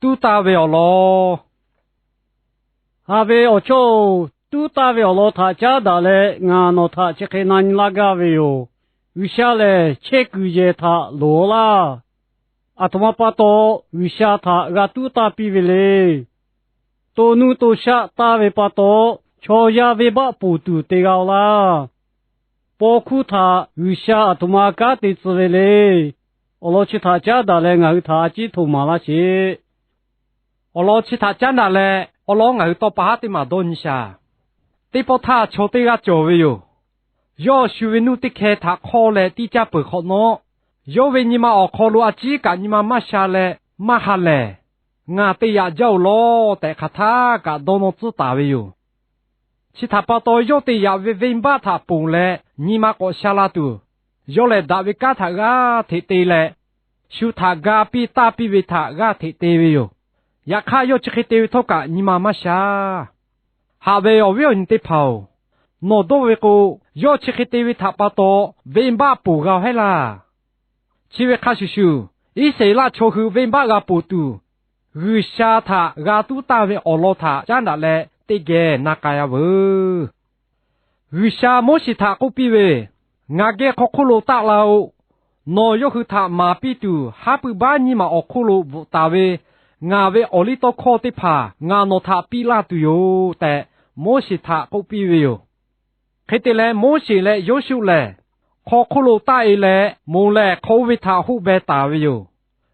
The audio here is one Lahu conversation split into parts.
Tuˉ taˇ ve awˬ lawn. Haꞈ ve awˬ chawˇ-oˬ, tuˉ taˇ ve awˬ lawn htaꞈ caˉ daꞈ leh ngaˬ nawˬ htaꞈ chi hk'e na nyi laˇ gaˇ ve yoˬ. G'uiˬsha lehˬ chehˇ kuiˬ yehˬ htaꞈ loˍ laˇ. Aˬ htoꞈ ma pa taw G'uiˬsha htaꞈ g'a tuˉ taˇ piˇ ve le. To nuˇ to shaˆ taˇ ve pa taw, chaw yaˇ venˇbaˆ ponˬ tuˬ te g'a-oˬ laˇ. Paw hkuˇ htaꞈ G'uiˬsha aˬ htoꞈ ma kanˉ te tcuh ve le. Awˬ lawn chi htaꞈ caˉ daꞈ leh ngaˬ hui htaꞈ a ciˉ htoꞈ maˍ laˇ sheˍ. Awˬ lawn chi htaꞈ caˉ daꞈ leh awˬ lawn ngaˬ hui tawˇ pa haˉ teˇ maˬ dawˇ nyi shaˍ. Teˇ pawˆ htaˇ chaw teˇ g'aˇ cawˬ ve yoˬ. Yawˇ shu ve nuˇ teˇ hkeh htaꞈ hk'awˇ leh tiˇ caˇ peuˬ hk'awꞈ nawˉ, yawˇ ve nyi ma awˬ hk'aw lo a ciˉ kaꞈ nyi ma maˇ sha leh maˇ ha lehˬ, Ngaˬ te yaꞈ jaˇ-oˬ lawˬ tehꞈ hk'aˬ htaˇ kaꞈ dawˇ nawˇ tcuhˉ taˍ ve yoˬ. Chi htaꞈ pa taw, yawˇ te yaꞈ ve venˇbaˆ htaꞈ ponˬ leh nyi ma k'awꞈ sha la tuˬ, yawˇ lehˬ daꞈ ve kanˉ htaꞈ g'aˇ hteꞈ te leh, shu htaꞈ ga piˇ taˇ piˇ ve htaꞈ g'aˇ hteꞈ te ve yoˬ. Yaꞈ hk'aˇ, yawˇ chi hk'e te ve htawˇ kaꞈ nyi ma maˇ sha. Haꞈ ve awˬ viˉ awˬ nyi teˇ hpaˍ-oˬ, nawˬ dawˇ ve k'o, yawˇ chi hk'e te ve htaꞈ pa taw venˇbaˆ ponˬ g'a-oˬ hehˉ laˇ. Chi ve hk'a shuˍ shuˍ, Iˉsaˍreˍlaˆ chaw hui venˇbaˆ g'a ponˬ tuˬ, G'uiˬsha htaꞈ g'a tuˉ taˇ ve awˬ lawn htaꞈ caˉ daꞈ leh teˇ geh na k'ai-a veuˬ. G'uiˬsha Moˉseˍ htaꞈ k'oˆ piˇ ve, Ngaˬ geh hk'aw hk'oˆ lo taˆ la-o. Nawˬ yawˇ hui htaꞈ maˍ piˇ tuˬ, haˉ pui baˆ nyiˇ maˬ awˬ hk'oˆ lo bvuhꞈ taˍ ve ngaˬ ve awˬliˇtawˇhkawˇ teˇ hpaˍ ngaˬ nawˬ htaꞈ piˇ laˇ tuˬ yoˬ tehꞈ, Moˉseˍ htaꞈ k'oˆ piˇ ve yoˬ. Hk'e te leh, Moˉseˍ leh Yoˇsuˆ lehˬ hk'aw hk'oˆ lo taˆ e leh, moˬ lehˬ hk'aw oˇ ve htaꞈ hoˆ beh taˍ ve yoˬ.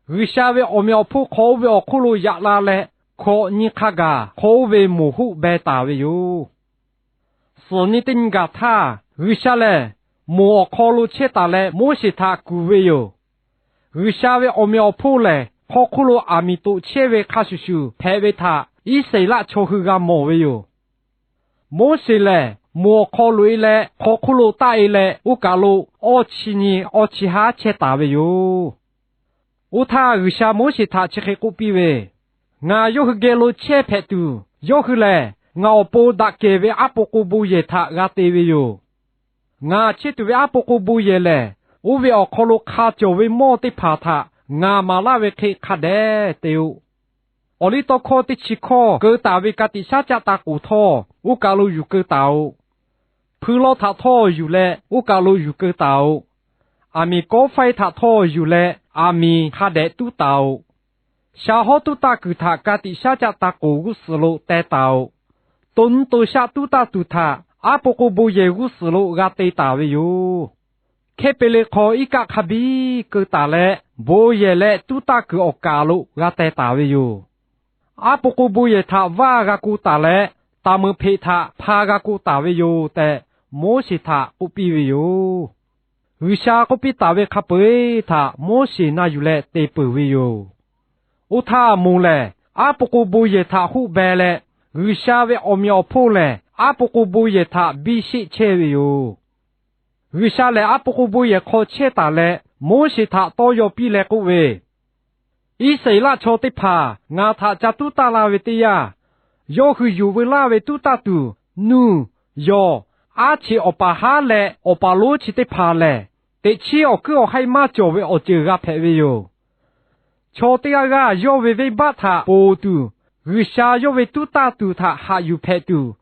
G'uiˬsha ve awˬ meꞈ awˬ hponˇ hk'aw oˇ ve awˬ hk'oˆ lo yaꞈ la leh, hkawꞈ nyi hk'a gaˬ hk'aw oˇ ve moˬ hoˆ beh taˍ ve yoˬ. Suhˍ nyi teˇ nyi gaˬ htaˇ, G'uiˬsha lehˬ moˬ awˬ hk'aw lo chehˇ taˍ leh Moˉseˍ htaꞈ kuˬ ve yoˬ. G'uiˬsha ve awˬ meꞈ awˬ hponˇ lehˬ, hk'aw hk'oˆ lo aˬ miˍ toꞈ chehˇ ve hk'a shuˍ shuˍ hpehꞈ ve htaꞈ Iˉsaˍreˍlaˆ chaw hui g'a mawˬ ve yoˬ. Moˉseˍ lehˬ, moˬ awˬ hk'aw loꞈ e leh hk'aw hk'oˆ lo taˆ e leh, oˇ kaˬ lo awˇ chi nyi awˇ chi haˉ chehˇ taˍ ve yoˬ. Oˇ htaˇ, G'uiˬsha Moˉseˍ htaꞈ chi hk'e k'oˆ piˇ ve, Ngaˬ yawˇ hui geh lo chehˇ hpehꞈ tuˬ, yawˇ hui lehˬ ngaˬ awˬ pon daꞈ kehˬ ve aˉ po k'o bon yehˬ htaꞈ g'a te ve yoˬ. Ngaˬ chehˇ tuˬ ve aˉ po k'o bon yehˬ lehˬ, oˇ ve awˬ hk'aw lo hk'a cawˬ ve mawˇ teˇ hpaˍ htaꞈ ngaˬ maˍ laˇ ve hk'e hk'a dehꞈ te-o. Awˬliˇtawˇhkawˇ teˇ chi hkawˇ keu taˍ ve ka tiꞈ shaˉ caˆ ta k'oˍ htawˇ, oˇ kaˬ lo yuˬ keu taˍ-o. Hpui lawˇ htaꞈ htawˇ yuˬ leh oˇ kaˬ lo yuˬ keu taˍ-o. Aˬ miˍ kawˆ faiˇ htaꞈ htawˇ yuˬ leh aˬ miˍ hk'a dehꞈ tuˉ taˍ-o. Sha hawˉ tuˉ taˇ kuiˬ htaꞈ ka tiꞈ shaˉ caˆ ta k'oˍ g'uˇ suhˍ lo teh taˍ-o. To nuˇ to shaˆ tuˉ taˇ tuˬ htaꞈ aˉ po k'o bon yehˬ g'uˇ suhˍ lo g'a te taˍ ve yoˬ. Hkehˇ pe le hk'aw iˉ kaˆ hk'a biˇ keu taˍ leh, bon yehˬ leh tuˉ taˇ kuiˬ awˬ kaˬ lo g'a teh taˍ ve yoˬ. Aˉ po k'o bon yehˬ htaꞈ vaˇ g'a k'o taˍ leh, taˍ meuꞈ hpeꞈ htaꞈ hpa g'a k'o taˍ ve yoˬ tehꞈ, Moˉseˍ htaꞈ k'oˆ piˇ ve yoˬ. G'uiˬsha k'oˆ piˇ taˍ ve hk'a peu-eˬ htaꞈ Moˉseˍ na yuˬ leh te peuˬ ve yoˬ. Oˇ htaˇ, moˬ lehˬ aˉ po k'o bon yehˬ htaꞈ hoˆ beh leh, G'uiˬsha ve awˬ meꞈ awˬ hponˇ lehˬ aˉ po k'o bon yehˬ htaꞈ biˇ sheˆ chehˇ ve yoˬ. G'uiˬsha lehˬ aˉ po k'o bon yehˬ hk'aw chehˇ taˍ leh, Moˉseˍ htaꞈ tawˇ yaw piˇ leh k'oˆ ve, Iˉsaˍreˍlaˆ chaw teˇ hpaˍ ngaˬ htaꞈ ca tuˉ taˇ la ve teˇ yanˇ, yawˇ hui yuˬ veu laˇ ve tuˉ taˇ tuˬ nuˇ, yawˬ, aˉ cheꞈ awˬ paˍ haˉ leh awˬ paˍ lonˉ chi teˇ hpaˍ lehˬ, teꞈ chiˉ awˬ kuiˉ awˬ haiˇ maˇ cawˬ ve awˬ ceuˬ g'a hpehꞈ ve yoˬ. Chaw teˇ g'aˇ g'aˇ yawˇ ve venˇbaˆ htaꞈ ponˬ tuˬ, G'uiˬsha yawˇ ve tuˉ taˇ tuˬ htaꞈ haꞈ yuˬ hpehꞈ tuˬ,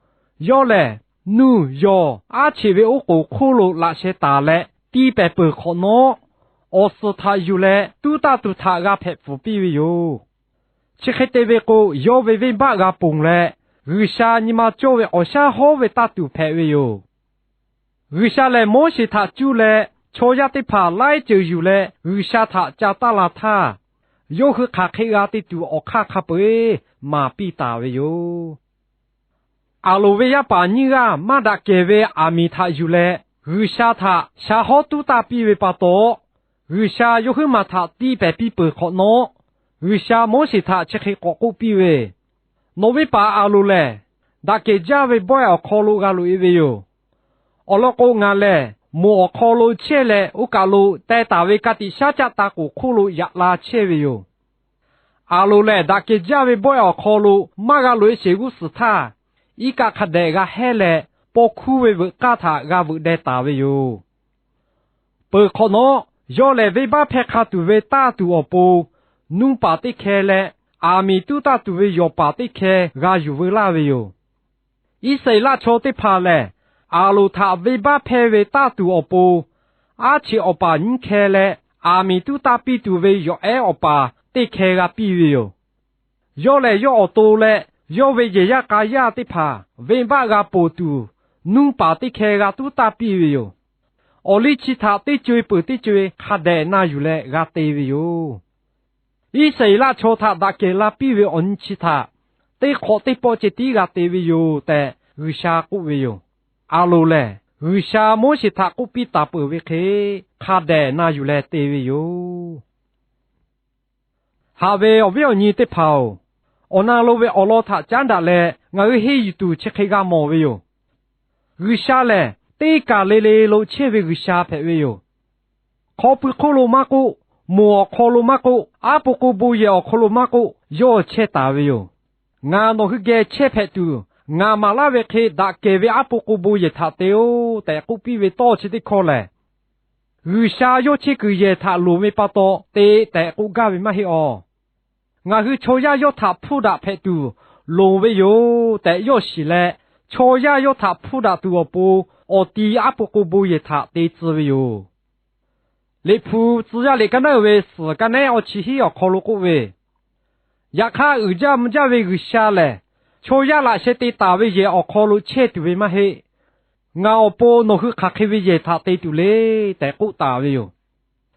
yawˇ lehˬ nuˇ, yawˬ, aˉ cheꞈ ve oˉ k'oˍ hk'oˆ lo laꞈ sheh taˍ leh tiˇ pehˍ peuˬ hk'awꞈ nawˉ, awˬ suhˍ htaꞈ yuˬ leh tuˉ taˇ tuˬ htaꞈ g'a hpehꞈ pfuhˍ piˇ ve yoˬ. Chi hk'e te ve k'o, yawˇ ve venˇbaˆ g'a ponˬ leh, G'uiˬsha nyi ma cawˇ ve awˬ shaˉ hawˉ ve taˇ tuˬ hpehꞈ ve yoˬ. G'uiˬsha lehˬ Moˉseˍ htaꞈ cuˇ leh, chaw yaˇ teˇ hpaˍ laiˉ ceuˬ yuˬ leh G'uiˬsha htaꞈ ca taˇ la htaˇ, yawˇ hui hk'aˬ hk'e g'a te tuˬ awˬ hk'aˇ hk'a peu-eˬ maˍ piˇ taˍ ve yoˬ. Aˍronˍ ve yaˇ paˍ nyiˇ g'aˇ maˇ daꞈ kehˬ ve aˬ miˍ htaꞈ yuˬ leh G'uiˬsha htaꞈ sha hawˉ tuˉ taˇ piˇ ve pa taw, G'uiˬsha yawˇ huiˉ maˬ htaꞈ tiˇ pehˍ piˇ peuˬ hk'awꞈ nawˉ, G'uiˬsha Moˉseˍ htaꞈ chi hk'e k'awꞈ k'oˆ piˇ ve, Nawˬ ve paˍ Aˍronˍ lehˬ, daꞈ kehˬ jaˇ ve bawehˇ awˬ hk'aw lo g'a loꞈ-e ve yoˬ. Awˬ lawn k'o, ngaˬ lehˬ moˬ awˬ hk'aw lo chehˇ leh oˇ kaˬ lo teh taˍ ve ka tiꞈ shaˉ caˆ ta k'oˍ hk'oˆ lo yaꞈ la chehˇ ve yoˬ. Aˍronˍ lehˬ, daꞈ kehˬ jaˇ ve bawehˇ awˬ hk'aw lo maˇ g'a loꞈ-e sheˍ g'uˇ suhˍ htaˇ, iˉ kaˆ hk'a dehꞈ g'a hehˇ leh, paw hkuˇ ve veuꞈ k'aˇ htaꞈ g'a veuꞈ deh taˍ ve yoˬ. Peuˬ hk'awꞈ nawˉ, yawˇ lehˬ venˇbaˆ hpehˇ hk'a tuˬ ve taˇ tuˬ awˬ pon nuˇ paˍ teˇ hkeh leh aˬ miˍ tuˉ taˇ tuˬ ve yawˬ paˍ teˇ hkeh g'a yuˬ veu laˇ ve yoˬ. Iˉsaˍreˍlaˆ chaw teˇ hpaˍ lehˬ, Aˍronˍ htaꞈ venˇbaˆ hpehˇ ve taˇ tuˬ awˬ pon, aˉ cheꞈ awˬ paˍ nyiˇ hkeh leh, aˬ miˍ tuˉ taˇ piˇ tuˬ ve yawˬ ehˉ awˬ paˍ teˇ hkeh g'a piˇ ve yoˬ. Yawˇ lehˬ, yawˇ awˬ to leh yawˇ ve yehˬ yaˇ k'a yaˇ teˇ hpaˍ venˇbaˆ g'a ponˬ tuˬ, nuˇ paˍ teˇ hkeh g'a tuˉ taˇ piˇ ve yoˬ. Awˬ liˇ chi htaꞈ teˇ co e peuˬ teˇ co e hk'a dehꞈ na yuˬ leh g'a te ve yoˬ. Iˉsaˍreˍlaˆ chaw htaꞈ daꞈ kehˬ la piˇ ve awˬ nyi chi htaꞈ teˇ hk'awꞈ teˇ pawˆ ceh tiˉ g'a te ve yoˬ tehꞈ, G'uiˬsha k'oˆ ve yoˬ. Aˍronˍ lehˬ, G'uiˬsha Moˉseˍ htaꞈ k'oˆ piˇ taˍ peuˬ ve hk'e, hk'a dehꞈ na yuˬ leh te ve yoˬ. Haꞈ ve awˬ viˉ awˬ nyi teˇ hpaˍ-oˬ, awˬ na lo ve awˬ lawn htaꞈ caˉ daꞈ leh ngaˬ hui henˇ yuˬ tuˬ chi hk'e g'a mawˬ ve yoˬ. G'uiˬsha lehˬ, teˇ kaˬ le le lo chehˇ ve G'uiˬsha hpehꞈ ve yoˬ. Hk'aw pui hk'oˆ lo maˇ k'oˆ, moˬ awˬ hk'aw lo maˇ k'oˆ, aˉ po k'o bon yehˬ awˬ hk'aw lo maˇ k'oˆ, yawˇ chehˇ taˍ ve yoˬ. Ngaˬ nawˬ hui geh chehˇ hpehꞈ tuˬ, ngaˬ maˍ laˇ ve hk'e daꞈ kehˬ ve aˉ po k'o bon yehˬ htaꞈ te-oˆ tehꞈ k'oˆ piˇ ve tawˇ chi teˇ hkawˇ lehˬ, G'uiˬsha yawˇ chehˇ kuiˬ yehˬ htaꞈ loˍ ve pa taw te tehꞈ k'oˆ gaˇ ve maˇ heˆ awˬ. Ngaˬ hui chaw yaˇ yawˇ htaꞈ hpuˇ daꞈ hpehꞈ tuˬ loˍ ve yoˬ tehꞈ yawˇ shiˍ leh, chaw yaˇ yawˇ htaꞈ hpuˇ daꞈ tuˬ awˬ pon awˬ ti aˉ po k'o bon yehˬ htaꞈ te tcuh ve yoˬ. Liꞈ hpu Tcuh yaˇ liꞈ kaˉ naˉ uiˍ ve suhˍ kaˉ nehˉ awˬ chi hiˉ awˬ hk'aw lo k'oˆ ve, Yaꞈ hk'aˇ, uiˍ jaˇ mvuh jaˇ ve G'uiˬsha lehˬ, chaw yaˇ laꞈ sheh te taˍ ve yehˬ awˬ hk'aw lo chehˇ tuˬ ve maˇ heˆ. Ngaˬ awˬ pon nawˬ hui hk'aˬ hk'e ve yehˬ htaꞈ te tuˬ le tehꞈ k'oˆ taˍ ve yoˬ.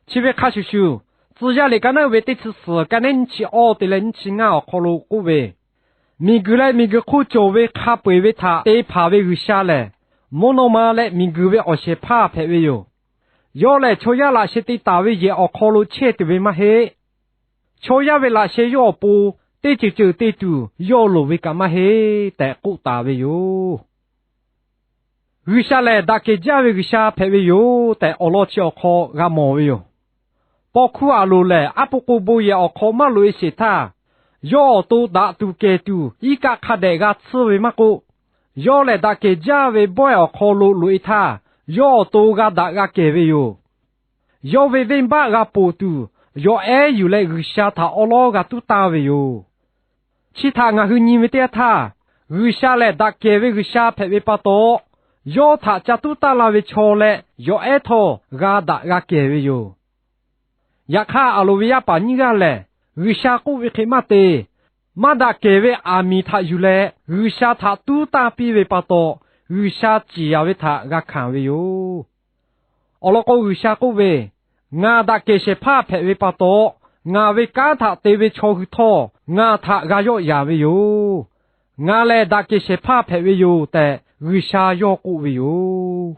Chi ve hk'a shuˍ shuˍ, Tcuh yaˇ liꞈ kaˉ naˉ uiˍ ve teˇ chi suhˍ kaˉ nehˉ nyiˇ chi awˇ te leh nyiˇ chi ngaˇ awˬ hk'aw lo k'oˆ ve, Miˬguiˬ leh miˬguiˬ hk'oˆ cawˬ ve hk'a peu eˬ ve htaꞈ te hpanˍ ve G'uiˬsha lehˬ, mvuhˇ naw ma leh miˬguiˬ ve awˬ shehˍ hpaˇ hpehꞈ ve yoˬ. Yawˇ lehˬ, chaw yaˇ laꞈ sheh te taˍ ve yehˬ awˬ hk'aw lo chehˇ tuˬ ve maˇ heˆ. Chaw yaˇ ve laꞈ sheh yawˇ awˬ pon teˇ ceuˬ ceuˬ te tuˬ yawˇ loˍ ve kaꞈ maˇ heˆ tehꞈ k'oˆ taˍ ve yoˬ. G'uiˬsha lehˬ, daꞈ kehˬ jaˇ ve G'uiˬsha hpehꞈ ve yoˬ tehꞈ, awˬ lawn chi awˬ hk'aw g'a mawˬ ve yoˬ. Paw hkuˇ Aˍronˍ lehˬ, aˉ po k'o bon yehˬ awˬ hk'aw maˇ loꞈ-e sheˍ htaˇ, yawˇ awˬ to daꞈ tuˬ kehˬ tuˬ iˉ kaˆ hk'a dehꞈ g'a tsuhˇ ve maˇ k'oˆ, yawˇ lehˬ daꞈ kehˬ jaˇ ve bawehˇ awˬ hk'aw lo loꞈ-e htaˇ, yawˇ awˬ to g'a daꞈ g'a kehˬ ve yoˬ. Yawˇ ve venˇbaˆ g'a ponˬ tuˬ, yawˬ ehˉ yuˬ leh G'uiˬsha htaꞈ awˉ lawˉ g'a tuˉ taˇ ve yoˬ. Chi htaꞈ ngaˬ hui nyi ve teˇ yanˇ htaˇ, G'uiˬsha lehˬ daꞈ kehˬ ve G'uiˬsha hpehꞈ ve pa taw, yawˇ htaꞈ ca tuˉ taˇ la ve chaw leh yawˬ ehˉ htawˇ g'a daꞈ g'a kehˬ ve yoˬ. Yaꞈ hk'aˇ, Aˍronˍ ve yaˇ paˍ nyiˇ g'aˇ lehˬ, G'uiˬsha k'oˆ ve hk'e maˇ te, maˇ daꞈ kehˬ ve aˬ miˍ htaꞈ yuˬ leh G'uiˬsha htaꞈ tuˉ taˇ piˇ ve pa taw, G'uiˬsha ciˍ yanˍ ve htaꞈ g'a hkanˍ ve yoˬ. Awˬ lawn k'o, G'uiˬsha k'oˆ ve, Ngaˬ daꞈ kehˬ shehˍ hpaˇ hpehꞈ ve pa taw, ngaˬ ve kanˉ htaꞈ te ve chaw hui htawˇ ngaˬ htaꞈ g'a yawˆ yanˍ ve yoˬ. Ngaˬ lehˬ daꞈ kehˬ shehˍ hpaˇ hpehꞈ ve yoˬ tehꞈ, G'uiˬsha yawˇ k'oˆ ve yoˬ.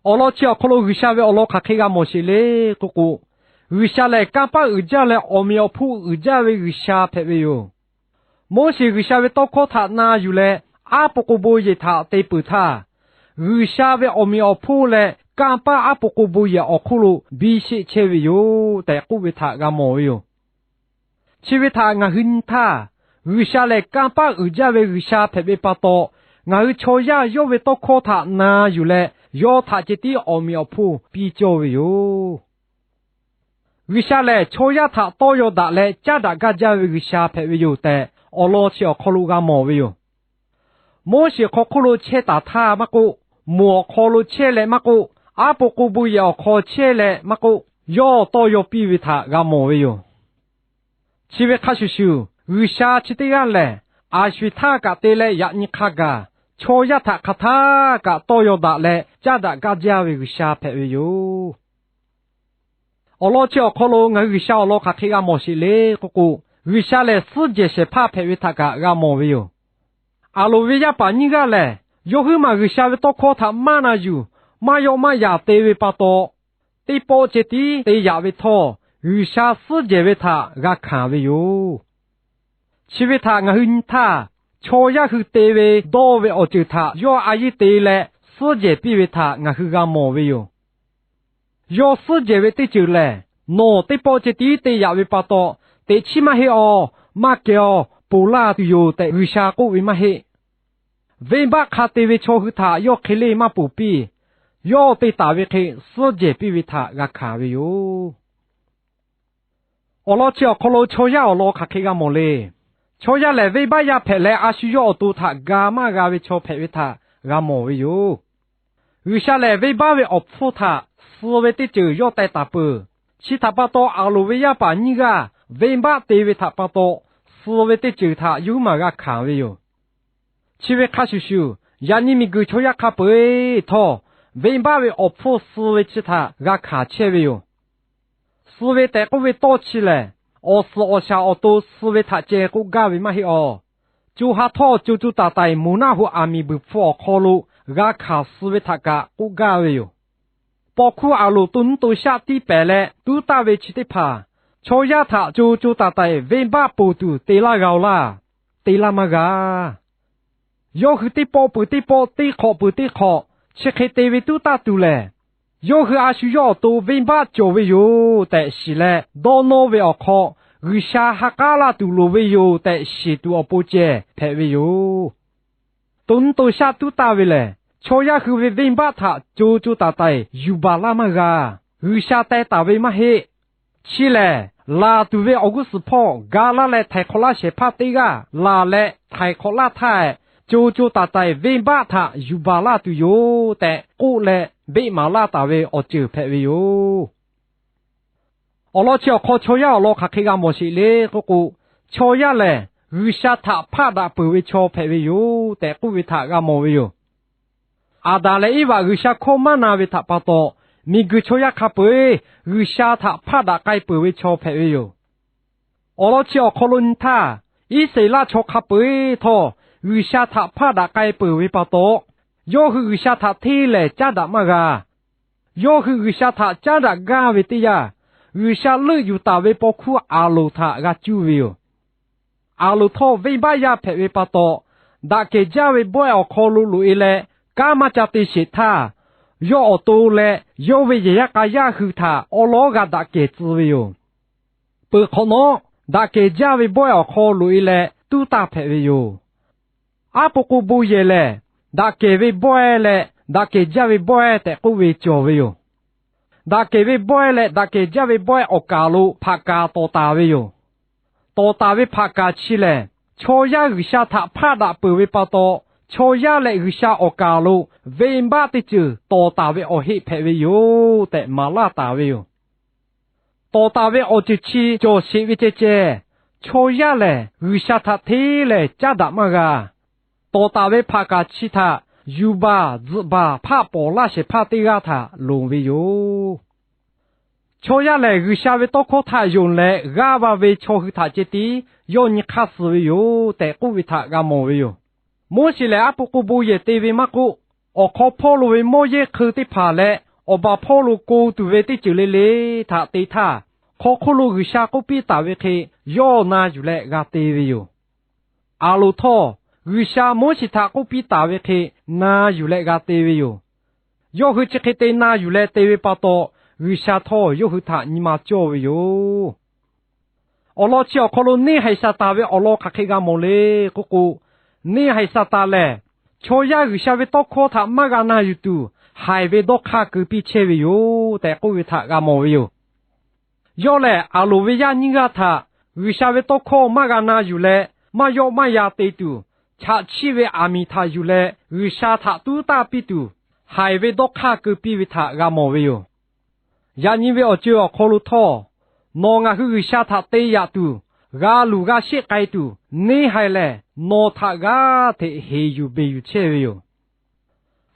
Awˬ lawn chi awˬ hk'aw lo G'uiˬsha ve awˬ lawn hk'aˬ hk'e g'a mawˬ sheˍ le k'oˆ k'o, G'uiˬsha lehˬ kanˇ paˆ uiˍ jaˇ leh awˬ meꞈ awˬ hponˇ uiˍ jaˇ ve G'uiˬsha hpehꞈ ve yoˬ. Moˉseˍ G'uiˬsha ve tawˇ hkawˇ htaꞈ na yuˬ leh, aˉ po k'o bon yehˬ htaꞈ te peuˬ htaˇ, G'uiˬsha ve awˬ meꞈ awˬ hponˇ leh kanˇ paˆ aˉ po k'o bon yehˬ awˬ hk'oˆ lo biˇ sheˆ chehˇ ve yoˬ tehꞈ k'oˆ ve htaꞈ g'a mawˬ ve yoˬ. Chi ve htaꞈ ngaˬ hui nyi htaˇ, G'uiˬsha lehˬ kanˇ paˆ uiˍ jaˇ ve G'uiˬsha hpehꞈ ve pa taw, ngaˬ hui chaw yaˇ yawˇ ve tawˇ hkawˇ htaꞈ na yuˬ leh, yawˇ htaꞈ ceh tiˉ awˬ meꞈ awˬ hponˇ piˇ cawˇ ve yoˬ. G'uiˬsha lehˬ, chaw yaˇ htaꞈ tawˇ yaw daꞈ leh caˉ daꞈ gaˇ jaˇ ve G'uiˬsha hpehꞈ ve yoˬ tehꞈ, awˬ lawn chi awˬ hk'aw lo g'a mawˬ ve yoˬ. Moˉseˍ hk'aw hk'oˆ lo chehˇ taˍ htaˇ maˇ k'oˆ, moˬ awˬ hk'aw lo chehˇ leh maˇ k'oˆ, aˉ po k'o bon yehˬ awˬ hk'aw chehˇ leh maˇ k'oˆ, yawˇ tawˇ yaw piˇ ve htaꞈ g'a mawˬ ve yoˬ. Chi ve hk'a shuˍ shuˍ, G'uiˬsha chi teˇ g'aˇ lehˬ, aˬ sho-eˬ htaˇ kaꞈ te leh yaꞈ nyi hk'a gaˬ, chaw yaˇ htaꞈ hk'aˬ htaˇ kaꞈ tawˇ yaw daꞈ leh caˉ daꞈ gaˇ jaˇ ve G'uiˬsha hpehꞈ ve yoˬ. Awˬ lawn chi awˬ hk'aw lo ngaˬ hui G'uiˬsha awˬ lawn hk'aˬ hk'e g'a mawˬ sheˍ le k'oˆ k'o, G'uiˬsha lehˬ suhˉ jehˬ shehˍ hpaˇ hpehꞈ ve htaꞈ kaꞈ g'a mawˬ ve yoˬ. Aˍronˍ ve yaˇ paˍ nyiˇ g'aˇ lehˬ, yawˇ huiˉ maˬ G'uiˬsha ve tawˇ hkawˇ htaꞈ maˇ na yuˬ, maˇ yawˆ maˇ yanˍ te ve pa taw, teˇ pawˆ ceh tiˉ te yaꞈ ve htawˇ, G'uiˬsha suhˉ jehˬ ve htaꞈ g'a hkanˍ ve yoˬ. Chi ve htaꞈ ngaˬ hui nyi htaˇ, chaw yaˇ hui te ve dawˇ ve awˬ ceuˬ htaꞈ yawˇ a yeˇ te leh suhˉ jehˬ piˇ ve htaꞈ ngaˬ hui g'a mawˬ ve yoˬ. Yawˇ suhˉ jehˬ ve teˇ ceuˬ lehˬ, nawˬ teˇ pawˆ ceh tiˉ te yaꞈ ve pa taw, teꞈ chiˉ maˇ heˆ awˬ, maˇ kehˬ awˬ, ponˬ laˇ tuˬ yoˬ tehꞈ G'uiˬsha k'oˆ ve maˇ heˆ. Venˇbaˆ hk'a te ve chaw hui htaꞈ yawˇ hk'e leˇ maˇ ponˬ piˇ. Yawˇ te taˍ ve hk'e suhˉ jehˬ piˇ ve htaꞈ g'a hkanˍ ve yoˬ. Awˬ lawn chi awˬ hk'aw lo chaw yaˇ awˬ lawn hk'aˬ hk'e g'a mawˬ le. Chaw yaˇ lehˬ, venˇbaˆ yaˇ hpehꞈ leh, a shu yawˇ awˬ to htaꞈ ga maˇ g'a ve chaw hpehꞈ ve htaꞈ g'a mawˬ ve yoˬ. G'uiˬsha lehˬ, venˇbaˆ ve awˬ hpfuhˇ htaꞈ suh ve teˇ ceuˬ yawˇ teh taˍ peuˬ. Chi htaꞈ pa taw, Aˍronˍ ve yaˇ paˍ nyiˇ g'aˇ venˇbaˆ te ve htaꞈ pa taw, suh ve teˇ ceuˬ htaꞈ yawˇ huiˉ maˬ g'a hkanˍ ve yoˬ. Chi ve hk'a shuˍ shuˍ, yaꞈ nyi miˬguiˬ chaw yaˇ hk'a peu-eˬ htawˇ, venˇbaˆ ve awˬ hpfuhˇ suh ve chi htaꞈ g'a hkanˍ chehˇ ve yoˬ. Suh ve tehꞈ k'oˆ ve tawˇ chi lehˬ, awˬ suhˍ awˬ shaˍ awˬ to suh ve htaꞈ ceh k'oˆ gaˇ ve maˇ heˆ awˬ. Co ha htawˇ co co taiˍ taiˍ moˍ naˆ hoꞈ aˬ miˍ buiˬ hpfuh awˬ hk'aw lo g'a hkanˍ suh ve htaꞈ kaꞈ k'oˆ gaˇ ve yoˬ. Paw hkuˇ Aˍronˍ to nuˇ to shaˆ tiˇ pehˍ leh tuˉ taˇ ve chi teˇ hpaˍ, chaw yaˇ htaꞈ co co taiˍ taiˍ venˇbaˆ ponˬ tuˬ te laˇ g'a-oˬ laˇ. Te laˇ maˇ g'a. Yawˇ hui teˇ pawˆ peuˬ teˇ pawˆ, teˇ hk'awꞈ peuˬ teˇ hk'awꞈ, chi hk'e te ve tuˉ taˇ tuˬ lehˬ, yawˇ hui a shu yawˇ awˬ to venˇbaˆ cawˬ ve yoˬ tehꞈ shiˍ leh, dawˇ nawˇ ve awˬ hk'aw G'uiˬsha ha k'aˉ laˇ tuˬ loˍ ve yoˬ tehꞈ shiˍ tuˬ awˬ pon ceh hpehꞈ ve yoˬ. To nuˇ to shaˆ tuˉ taˇ ve lehˬ, chaw yaˇ hui ve venˇbaˆ htaꞈ co co taiˍ taiˍ yuˬ baˬ laˇ maˇ g'a. G'uiˬsha teh taˍ ve maˇ heˆ. Chi lehˬ, laˬ tuˬ ve awˬ g'uˇ suhˍ hpawˇ ga laˇ leh htaiˍ hk'awꞈ laˇ shehˍ hpaˇ teˇ g'aˇ laˬ leh htaiˍ hk'awꞈ laˇ htaˇ, co co taiˍ taiˍ venˇbaˆ htaꞈ yuˬ baˬ laˇ tuˬ yoˬ tehꞈ k'oˆ leh, beˆ maˍ laˇ taˍ ve awˬ ceuˬ hpehꞈ ve yoˬ. Awˬ lawn chi awˬ hk'aw chaw yaˇ awˬ lawn hk'aˬ hk'e g'a mawˬ sheˍ le k'oˆ k'o, chaw yaˇ lehˬ G'uiˬsha htaꞈ hpaˆ daꞈ peuˬ ve chaw hpehꞈ ve yoˬ tehꞈ k'oˆ ve htaꞈ g'a mawˬ ve yoˬ. Aˍdanˍ leh Eˇvaꞈ G'uiˬsha hkawˇ maˇ na ve htaꞈ pa taw, miˬguiˬ chaw yaˇ hk'a peu-eˬ G'uiˬsha htaꞈ hpaˆ daꞈ k'ai peuˬ ve chaw hpehꞈ ve yoˬ. Awˬ lawn chi awˬ hk'aw lo nyi htaˇ, Iˉsaˍreˍlaˆ chaw hk'a peu-eˬ htawˇ G'uiˬsha htaꞈ hpaˆ daꞈ k'ai peuˬ ve pa taw, yawˇ hui G'uiˬsha htaꞈ hteˇ lehˍ caˉ daꞈ maˇ g'a. Yawˇ hui G'uiˬsha htaꞈ caˉ daꞈ gaˇ ve teˇ yanˇ, G'uiˬsha leuˆ yuˬ taˍ ve paw hkuˇ Aˍronˍ htaꞈ g'a cuˇ ve yoˬ. Aˍronˍ htawˇ venˇbaˆ yaˇ hpehꞈ ve pa taw, daꞈ kehˬ jaˇ ve bawehˇ awˬ hk'aw lo loꞈ-e leh kanˉ maˇ ca te sheˍ htaˇ, yawˇ awˬ to leh yawˇ ve yehˬ yaˇ k'a yaˇ hui htaꞈ awˉ lawˉ g'a daꞈ kehˬ tcuh ve yoˬ. Peuˬ hk'awꞈ nawˉ, daꞈ kehˬ jaˇ ve bawehˇ awˬ hk'aw loꞈ-e leh tuˉ taˇ hpehꞈ ve yoˬ. Aˉ po k'o bon yehˬ lehˬ, daꞈ kehˬ ve bawehˇ leh daꞈ kehˬ jaˇ ve bawehˇ tehꞈ k'oˆ ve cawˬ ve yoˬ. Daꞈ kehˬ ve bawehˇ leh daꞈ kehˬ jaˇ ve bawehˇ awˬ kaˍ lo hpaꞈ kaˍ tawˍ taˍ ve yoˬ. Tawˍ taˍ ve hpaꞈ kaˍ chi lehˬ, chaw yaˇ G'uiˬsha htaꞈ hpaˆ daꞈ peuˬ ve pa taw, chaw yaˇ leh G'uiˬsha awˬ kaˍ lo venˇbaˆ teˇ ceuˬ tawˍ taˍ ve awˬ heˆ hpehꞈ ve yoˬ tehꞈ maˍ laˇ taˍ ve yoˬ. Tawˍ taˍ ve awˬ ceuˬ chi cawˬ sheˍ ve ceh ceh, chaw yaˇ lehˬ G'uiˬsha htaꞈ hteˇ lehˍ caˉ daꞈ maˇ g'a. Tawˍ taˍ ve hpaꞈ kaˍ chi htaꞈ yuˬ baˬ tzuhꞈ baˬ hpaˆ pawˍ laˇ shehˍ hpaˇ teˇ g'aˇ htaꞈ loˍ ve yoˬ. Chaw yaˇ lehˬ, G'uiˬsha ve tawˇ hkawˇ htaꞈ yonˍ leh g'aˇ va ve chaw hui htaꞈ ceh tiˉ yawˇ nyi hk'aˇ suh ve yoˬ tehꞈ k'oˆ ve htaꞈ g'a mawˬ ve yoˬ. Moˉseˍ lehˬ, aˉ po k'o bon yehˬ te ve maˇ k'oˆ, awˬ hk'aw hpawˇ lo ve mawˇ yehˇ hk'eun teˇ hpaˍ leh awˬ baˬ hpawˇ lo ko tuˬ ve teˇ ceuˬ le le htaꞈ te htaˇ, hk'aw hk'oˆ lo G'uiˬsha k'oˆ piˇ taˍ ve hk'e yawˇ na yuˬ leh g'a te ve yoˬ. Aˍronˍ htawˇ, G'uiˬsha Moˉseˍ htaꞈ k'oˆ piˇ taˍ ve hk'e na yuˬ leh g'a te ve yoˬ. Yawˇ hui chi hk'e te na yuˬ leh te ve pa taw, G'uiˬsha htawˇ yawˇ hui htaꞈ nyi ma cawˇ ve yoˬ. Awˬ lawn chi awˬ hk'aw lo neˇ haiˬ Saˍtanˍ ve awˬ lawn hk'aˬ hk'e g'a mawˬ le k'oˆ k'o, neˇ haiˬ Saˍtanˍ lehˬ, chaw yaˇ G'uiˬsha ve tawˇ hkawˇ htaꞈ maˇ g'a na yuˬ tuˬ, haiˬ ve dawˇ hk'aˇ keu piˇ chehˇ ve yoˬ tehꞈ k'oˆ ve htaꞈ g'a mawˬ ve yoˬ. Yawˇ lehˬ, Aˍronˍ ve yaˇ nyiˇ g'aˇ htaꞈ G'uiˬsha ve tawˇ hkawˇ maˇ g'a na yuˬ leh maˇ yawˆ maˇ yan te tuˬ, chaꞈ chiˆ ve aˬ miˍ htaꞈ yuˬ leh G'uiˬsha htaꞈ tuˉ taˇ piˇ tuˬ, haiˬ ve dawˇ hk'aˇ keu piˇ ve htaꞈ g'a mawˬ ve yoˬ. Yaꞈ nyi ve awˬ ceuˬ awˬ hk'aw lo htawˇ, nawˬ ngaˬ hui G'uiˬsha htaꞈ te yaꞈ tuˬ, g'a luˬ g'a sheˆ k'ai tuˬ, neˇ haiˬ lehˬ nawˬ htaꞈ g'aˇ hteꞈ heˍ yuˬ beˬ yuˬ chehˇ ve yoˬ.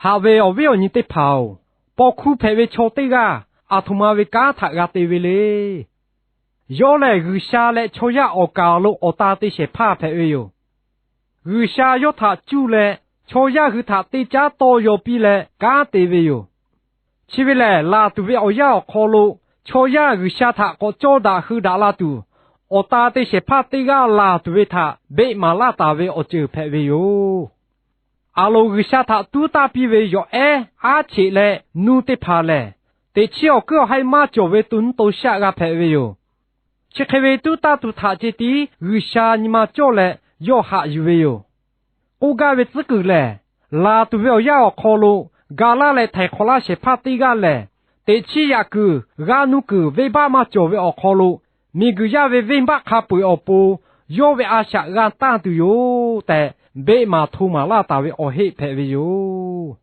Haꞈ ve awˬ viˉ awˬ nyi teˇ hpaˍ-oˬ, paw hkuˇ hpehꞈ ve chaw teˇ g'aˇ aˬ htoꞈ ma ve kanˉ htaꞈ g'a te ve le. Yawˇ lehˬ, G'uiˬsha leh chaw yaˇ awˬ kaˍ lo awˬ ta te shehˍ hpaˇ hpehꞈ ve yoˬ. G'uiˬsha yawˇ htaꞈ cuˇ leh, chaw yaˇ hui htaꞈ teˇ caˉ tawˇ yaw piˇ leh kanˉ te ve yoˬ. Chi ve lehˬ, laˬ tuˬ ve awˬ yanˇ awˬ hk'aw lo chaw yaˇ G'uiˬsha htaꞈ k'awꞈ cawˇ daꞈ hui daꞈ la tuˬ, awˬ ta te shehˍ hpaˇ teˇ g'aˇ laˬ tuˬ ve htaꞈ beˆ maˍ laˇ taˍ ve awˬ ceuˬ hpehꞈ ve yoˬ. Aˍronˍ G'uiˬsha htaꞈ tuˉ taˇ piˇ ve yawˬ ehˉ aˉ cheꞈ leh nuˇ teˇ hpaˍ lehˬ, teꞈ chiˉ awˬ kuiˉ awˬ haiˇ maˇ cawˬ ve to nuˇ to shaˆ g'a hpehꞈ ve yoˬ. Chi hk'e ve tuˉ taˇ tuˬ htaꞈ ceh tiˉ G'uiˬsha nyi ma cawˇ leh yawˇ haꞈ yuˬ ve yoˬ. K'oˆ gaˇ ve tcuhˉ kuiˬ lehˬ, laˬ tuˬ ve awˬ yanˇ awˬ hk'aw lo ga laˇ leh htaiˍ hk'awꞈ laˇ shehˍ hpaˇ teˇ g'aˇ lehˬ, teꞈ chiˉ yaꞈ kuiˬ g'aˇ nuˇ kuiˬ venˇbaˆ maˇ cawˬ ve awˬ hk'aw lo miˬguiˬ yaˇ ve venˇbaˆ hk'a peu-eˬ awˬ pon yawˇ ve a shaꞈ g'a tanˇ tuˬ yoˬ tehꞈ, beˆ maˍ hto maˍ laˇ taˍ ve awˬ heˆ hpehꞈ ve yoˬ.